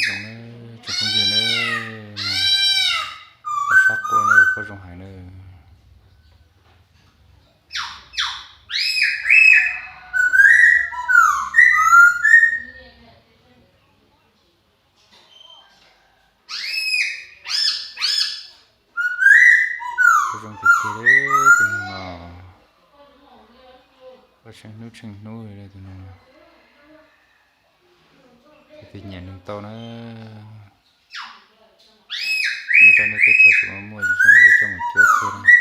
Zoo na, tsoom phooj ywg na, pom sab quaj na, quaj zoo heev na. Quaj zoo tiag tiag li tus no, quaj tsheej hnub tsheej hnub li tus no. Tus twg nyiam nug tau na, nyob rau nej teb chaws tseem muaj, yuav coj mus cuab kiag na.